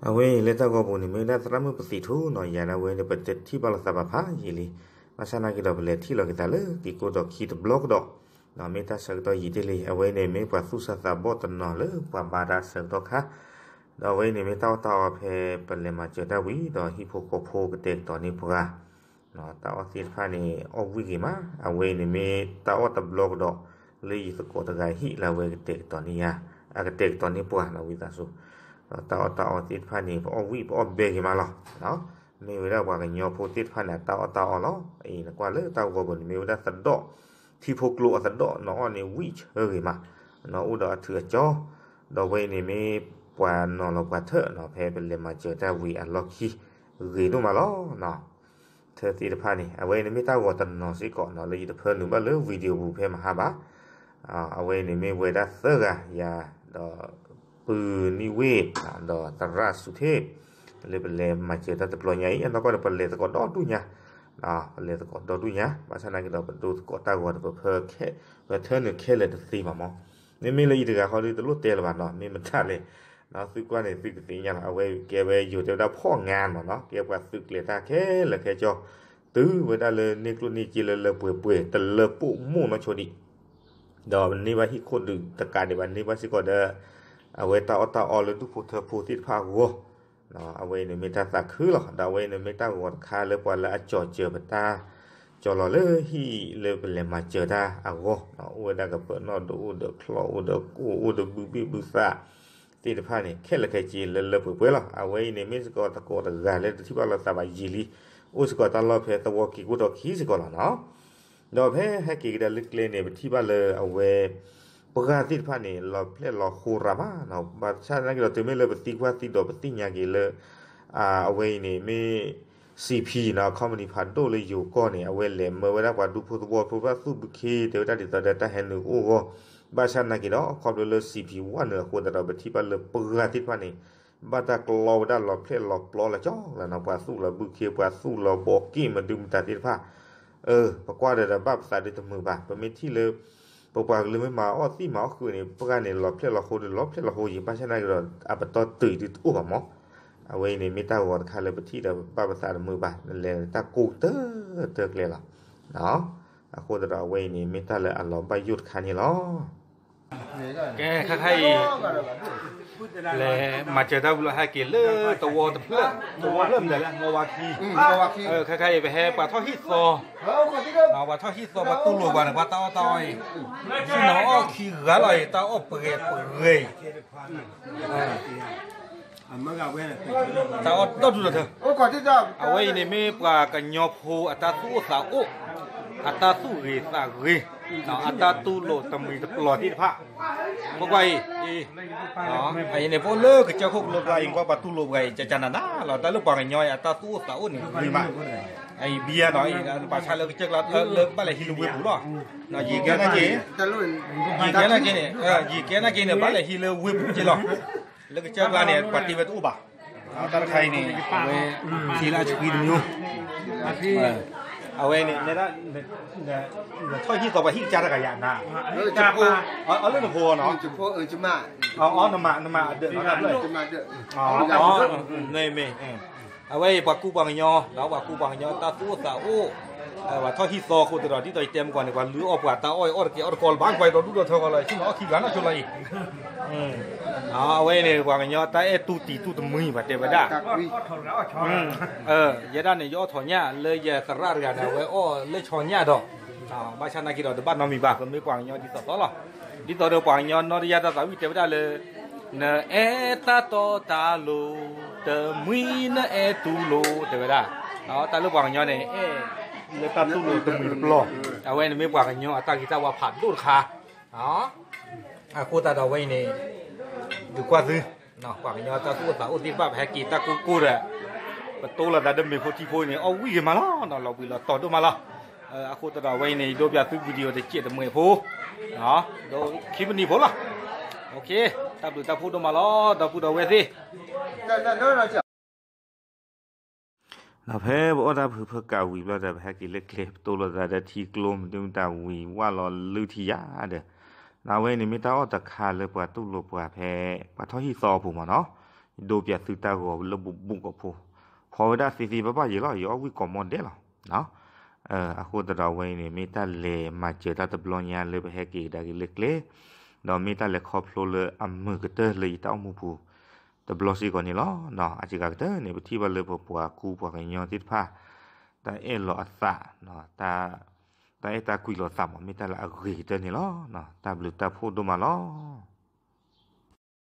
အဝဲအံၤလၢတၢ်ဂီၤပူၤန့ၣ် မ့ၢ်ဝဲဒၣ်သရၣ်မုၣ်ပသံးထူနီၤ ယၤဒၣ်ဝဲန့ၣ် ပတထံၣ်ဘၣ်လိာ်သးဘၣ်ဖးယံာ်လံ. ဘၣ်ဆၣ်နာ်က့ဒီး ပလဲၤထံၣ်လိာ်က့ၤသးလၢက့ၤကိၢ်ဒီးခံတဘျီကဒီး, မ့ၢ်တၢ်ဆၢကတီၢ်ယံာ်တ့ၢ်လံ. အဝဲန့ၣ်မ့ၢ်ပှၤသူၣ်စၢ်သးဘီၣ်တနီၤလၢပှၤဘါတၢ်ဆၢကတီၢ်ခါ, ဒီးအဝဲန့ၣ်မ့ၢ်တၢ်အီၣ်တၢ်အီဖဲပလဲၤမၤစၢၤတၢ်ဝံၤ ဒီးဟံၣ်ဖိဃီဖိကတဲာ်ကတီၤန့ၢ်ပှၤ တၢ်အီၣ်သ့ၣ်တဖၣ်န့ၣ် အီၣ်ဝံၣ်ဂ့ၤမး, အဝဲအံၤန့ၣ်မ့ၢ်တၢ်အီၣ်တဘျီကဒီး လၢယသကိးတဂၤဟံၣ်လၢအဝဲကတဲာ်ကတီၤန့ၢ်ယၤ, အကတဲာ်ကတီၤန့ၢ်ပှၤနီၤ ဝံသးစူၤ, ဒီးတၢ်အီၣ်တၢ်အီသ့ၣ်တဖၣ်န့ၣ် ပအီၣ်ဝံၣ်ပအီၣ်ဘဲဂ့ၤမးလီၤ. မ့ၢ်ဝဲဒၣ်ပှၤကညီဖိသ့ၣ်တဖၣ်န့ၣ် အတၢ်အီၣ်တၢ်အီလီၤ. အံၤနကွၢ်လၢတၢ်ဂီၤပူၤန့ၣ် မ့ၢ်ဝဲဒၣ်သဒီၣ်, ထံဖိကျိအသဒီၣ် နအီၣ်န့ၣ်ဝံၣ်ဆၢဂ့ၤမး, နအိၣ်ဒီးအထုးအကၠီ, ဒီးအဝဲအံၤန့ၣ်မ့ၢ်ပှၤနီၤလီၤပှၤထၢၣ်နီၤ ဖဲပလဲၤမၤစၢၤတၢ်ဝံၤအလီၢ်ခံ ဂ့ၤဒိၣ်မးလီၤ. ထၢၣ်သ့ၣ်တဖၣ်န့ၣ် အဝဲန့ၣ်မ့ၢ်တၢ်ဂီၤတနီၤစ့ၢ်ကီးနီၤ လၢယတဖၢနုာ်ဘၣ်လၢ video ပူၤဖဲမဟါဘၣ်. အဝဲန့ၣ်မ့ၢ်ဝဲဒၣ်သၢဂၤယၤ, ဒီးပုၢ်နံၣ်ဝ့ၢ်, ဒီးသရၣ်စူၤထ့ၣ်, လၢပလဲၤမၤစၢၤတၢ်တဘျီညါအံၤ အနီၢ်ကီၢ်န့ၣ် ပလဲၤသကိးဒီဒူၣ်ညါ, ပလဲၤသကိးဒီဒူၣ်ညါ ဘၣ်ဆၣ်နာ်က့ဒီး ပဒိသကိးတၢ်ဂီၤဒီး ပဖၢခဲ, ပထၢနုာ်ခဲလၢာ်တသ့ဘၣ်မး. မ့မ့ၢ်လၢယတဂၤဃီဒီး တလိၣ်တဲလၢၤဘၣ်နီၤ မ့ၢ်မတၤလဲၣ် သုကွၢ်န့ၣ် သုကသ့ၣ်ညါလီၤ. အဝဲကဲဝဲယိၤတဲဝဲဒၣ်ဖီၣ်ငါနီၤနီၤ ကဲပှၤသုးကျဲၤတၢ်ခဲလၢာ်ခဲဆ့, တုၤဝဲဒၣ်လၢန့ၢ်ကျိၣ်န့ၢ်စ့လၢလၢပှဲၤပှဲၤ တလၢပိာ်မိၢ်နီၢ်ဆိဒံး, ဒီးန့ၢ်ဘၣ်ဟံၣ်ခိၣ်ဒုးတကးဒံးဘၣ် န့ၢ်ဘၣ်စ့ၢ်ကီးဒီး အဝဲတၢ်အီၣ်တၢ်အီလၢဒူၣ်ဖိထၢဖိသ့ၣ်တဖၣ်အဂီၢ်, အဝဲအံၤန့ၣ်မ့ၢ်တၢ်သးခုလီၤ. ဒီးအဝဲအံၤန့ၣ်မ့ၢ်တၢ်ဂီၤတခါလၢပှၤလၢအကၠီၤစၢၤပတၢ် ကၠီၤလီၤလၢဟံၣ်လၢပလဲၤမၤစၢၤတၢ်အဂီၢ်, အိၣ်ဝဲဒၣ်ကပၢၤနီၣ်ဒိၣ် အိၣ်ဒီးချီၣ် အိၣ်ဒီးကိၣ် အိၣ်ဒီးဘုဘ့ၣ်ဘုသး သ့ၣ်တဖၣ်န့ၣ် ခဲလၢာ်ခဲဆ့လၢလၢပှဲၤပှဲၤလီၤ. အဝဲအံၤန့ၣ်မ့ၢ်စ့ၢ်ကီးသကိးတဂၤလၢတထံၣ်ဘၣ်လိာ်သးဘၣ်ယံာ်လံ, အိၣ်စ့ၢ်ကီးတၢ်လီၢ်ဖဲသဝီက့ၤကိၢ်ဒီးခံစ့ၢ်ကီးလီၤနီၤ. ဒီးဖဲဟဲက့ၤကဒါလၢကျဲန့ၣ် ပထံၣ်ဘၣ်လၢအဝဲ ပှၢ်သ့ၣ်တဖၣ်န့ၣ် လီၤဖျဲၣ်လီၤဃိရၤမးနီၤ. ဘၣ်ဆၣ်သနာ်က့ဒီး တုၤမ့ၢ်လၢပသံကွၢ်သံဒိးပသ့ၣ်ညါက့ၤလၢ အဝဲအံၤန့ၣ်မ့ၢ် စံးဖံးနီၤ company ဖးဒိၣ်လၢယိၤကီၢ်န့ၣ် အဝဲလဲၤမၢဝဲဒၣ်ပှၤဒူဖိသဝီဖိဘၣ်သူၣ်ဘုခ့ တဲဝဲဒၣ်ဒ်သိးဒီးတၢ်ဟဲနုာ်အိၣ်အဂီၢ်, ဘၣ်ဆၣ်သနာ်က့ဒီး ခီဖျိလၢစံးဖံးဝဲနုာ်အဃိသတးဒီး ပထံၣ်ဘၣ်လၢပှၢ်သ့ၣ်တဖၣ်န့ၣ် ဘၣ်တၢ်ကျီဝဲဒၣ်လီၤဖျဲၣ်လီၤပျီလၢကၠီလီၤနီၤ ပှၤသူၣ်လီၤဘုခ့ ပှၤသူၣ်လီၤဘီက့ၣ်မဒုမတၤသ့ၣ်တဖၣ်, အၢ ပကွၢ်ဒီးဒီးဘၣ်ပသးဒုတမုာ်ဘၣ်. ပမ့ၢ်ထံၣ်လၢ ပပှၤကလုာ်မ့ၢ်မၤအီၣ်သံၣ်မၤအီၣ်ဃုာ်န့ၣ် ပှၢ်န့ၣ်လီၤဖျဲၣ်လီၤဃိဒီးလီၤဖျဲၣ်လီၤဃိယံၤ ဘၣ်ဆၣ်သနာ်က့ဒီး အပတီၢ်တုာ်တအိၣ်ဘၣ်မး. အဝဲအံၤန့ၣ်မ့ၢ်တၢ်ဂီၤတခါလၢပထံၣ်ဒီးဘၣ်ပသးတမုာ်ဘၣ် နလဲၤတၢ်ကိၢ်တၢၢ်တၢၢ်ကျဲလီၤ. အဃိသတးဒီးအဝဲအံၤန့ၣ် မ့ၢ်တၢ်လၢအလီၤဘၣ်ယိၣ်တခါန့ၣ်လီၤ. ကဲ ခါခါအံၤ လဲၤမၤစၢၤတၢ်ဝံၤလီၤ ဟဲက့ၤလၢသဝီတဖျၢၣ် သဝီဖျၢၣ်မတၤလဲၣ် မီဝါခံ, ခါခါအံၤပဟဲပှၤထီၣ်ဟံၣ်သီ, ပှၤထီၣ်ဟံၣ်သီ ပှၤတူၢ်လိာ်ပှၤန့ၣ် ပှၤတၢ်အီၣ်တၢ်အီအံၤ, ဆ့ၣ်နီၤအီၣ်ခံဂၤလီၤအံၤ တၢ်အီၣ်ပှဲၤပှဲၤအံၤ တၢ်အီၣ်ဒီဒူၣ်ဒီထၢ, အဝဲအံၤန့ၣ်မ့ၢ်ပှၤကညီဖိအတၢ်သူၣ်အိၣ်သးအိၣ်, အတၢ်သူၣ်ဂ့ၤသးဂ့ၤ, အတၢ်တူၢ်လိာ်တမှံၤတပျီၤသ့ၣ်တဖၣ်, ပကွၢ်အံၤ, အံၤန့ၣ် ပအိၣ်လၢကစၢၢ်ခိၣ်ကလိကျါအံၤ ကွၢ်ပှၤတူၢ်လိာ်ပှၤအံၤ ကကနၤနၤလီၤ တၢ်လၢပှၤကညီအံၤ အတၢ်သူၣ်အိၣ်သးအိၣ်န့ၣ်ဂ့ၤမး, အံၤဘံယါနီၤ အံၤဘၣ်ဆၣ်လၢကစၢၢ်ကျါ လၢဘၣ်လဲၤဟံးလၢဝ့ၢ်ပူၤလီၤ, ယံာ်ကဲနာ်က့, ယံာ်ကဲနာ်က့န့ၣ် ယံာ်ကဲနာ်က့န့ၣ် ဘၣ်လဲၤဟံးလၢဝ့ၢ်ပူၤက့လီၤ, လၢကစၢၢ်ကျါန့ၣ် ပှၤတ့ဝဲတအိၣ်ဘၣ်, တၢ်တခါအံၤန့ၣ် အဝဲ ထံလၢအဆှံတမံၤ, အဝဲန့ၣ် နထီၣ်ဟံၣ်သီပှၤဟံၣ်ကစၢ်တဂၤယၤနၤ, အလၢနဖိနီၤ, အနမၤ နမၤအဒၢးနီၤ, မ့ၢ်မ့ၢ် အဝဲအံၤပှၤကူပှၤကညီ ဒီးပှၤကူပှၤကညီတၢ်သူၣ်အိၣ်သးအိၣ်, ပှၤထီၣ်ဟံၣ်သီအဃိသတးဒီး ဒ်သိးယတဲမုၢ်ကီၢ်န့ၣ် ပှၤလုၢ်အီၣ်ပှၤတၢ်အီၣ်အီၣ်တကဲအီၣ်တကီလၢၤဘၣ် ကွၢ်ဒီဒူၣ်ဒီထၢဃီလီၤ ဆ့ၣ်နီၤအီၣ်ခံဂၤနီၢ်ဆိလီၤအံၤ, အဝဲအံၤန့ၣ် ပှၤကညီတၢ်အဲၣ်တူၢ်တံၤတူၢ်တမှံၤဘၣ်တဲဝဲဒၣ် ယဲဒၣ်န့ၣ် ယအီၣ်ထီၣ်ညၣ်လၢယသရၣ်တဂၤန့ၣ် အဝဲအီၣ်လၢဆီညၣ်ဒီး, ဘၣ်ဆၣ်နာ်က့ဒီး တဘၣ်နီတမံၤဘၣ် ပမ့ၢ်ပှၤကညီဒ်သိးသိးလီၤ. ဒ်သိးဒီးပှၤကညီနီၢ်တယၢ်တၢ်သးဝံၣ်တဲဝဲဒၣ်လၢ နအဲၣ်တၢ်တီတၢ်လိၤ, တမှံၤနအဲၣ်တူၢ်လိာ် တဲဝဲဒၣ်, တၢ်လၢပှၤကညီန့ၣ် အဲၣ်လၢတၢ်တူၢ်လိာ်တမှံၤတပျီၤ, အဝဲန့ၣ်မ့ၢ်ပှၤကညီအတၢ်ဂ့ၤတၢ်ဝါဖးဒိၣ်တခါ အဃိသတးဒီးအဝဲအံၤန့ၣ် ဒုးကွၢ်သု ပှၤကညီတၢ်သူၣ်အိၣ်သးအိၣ်သ့ၣ်တဖၣ် ပဟဲက့ၤတၢ်ကိၢ်ကိၢ်ဒီး ပတိလိာ်သးဒီးမ့ၤဖိထံဖိအံၤန့ၣ် အီၣ်ဝံၣ်ဂ့ၤမးလီၤ, လီၤဘှံးလီၤတီၤဒိၣ်မးလီၤ. အဃိသတးဒီးအဝဲအံၤန့ၣ် ယဒိပၠးသု video တစဲးတမှဲးဖိ ဒီးခံမံးနံးဖိလီၤ. တၢ်ဘျုးတၢ်ဖှိၣ်ဒိၣ်မးလီၤ ဒီပုၢ်ဒီဝဲၢ်သ့ၣ် ဒီးဖဲပအီၣ်တၢ်ဖုဖၢကးဝံၤဘျီဒီး ပဟဲက့ၤလၢကျဲ ပတိလိာ်သးဒီးထံကျိမဒုမတၤဝံၤ ဝၣ်လီၤလုၢ်ထံယါဒီး အဝဲအံၤန့ၣ်မ့ၢ်တၢ်အီၣ်တခါလၢပှၤတူၢ်လိာ်ပှၤဖဲ ပှၤထီၣ်ဟံၣ်သီအပူၤမးနီၤ. ဒိပၠးသုတၢ်ဂီၤလၢဘူးဘူးကီၢ်ဖိ, ဖီဝဲဒၣ်သ့သ့ဘၣ်ဘၣ်ယဲလီၤ, ယအီၣ်ဝံၣ်ကိးမီၤဒဲးလီၤ. အဃိသတးဒီးအဝဲအံၤန့ၣ် မ့ၢ်တၢ်လဲၤမၤစၢၤတၢ်တဘျီညါလၢပဟဲက့ၤကဒါက့ၤလၢကျဲ, ဒီးမ့ၢ်တၢ်လဲၤခီဖျိလၢအမုာ်ကတၢၢ်လၢယတၢ်အိၣ်မူပူၤ တဘျီစ့ၢ်ကီးန့ၣ်လီၤ. အစှၤကတၢၢ်န့ၣ် ပထံၣ်ဘၣ်လၢပပှၤကူပှၤကညီသ့ၣ်တဖၣ် တၢ်အဲၣ်လီၤအသး, တၢ်အဲၣ်တၢ်ကွံလိာ်သးမး မ့ၢ်တၢ်လၢအဂ့ၤကတၢၢ်န့ၣ်လီၤ. တၢ်ဘျုးတၢ်ဖှိၣ်ဒိၣ်မးလီၤ.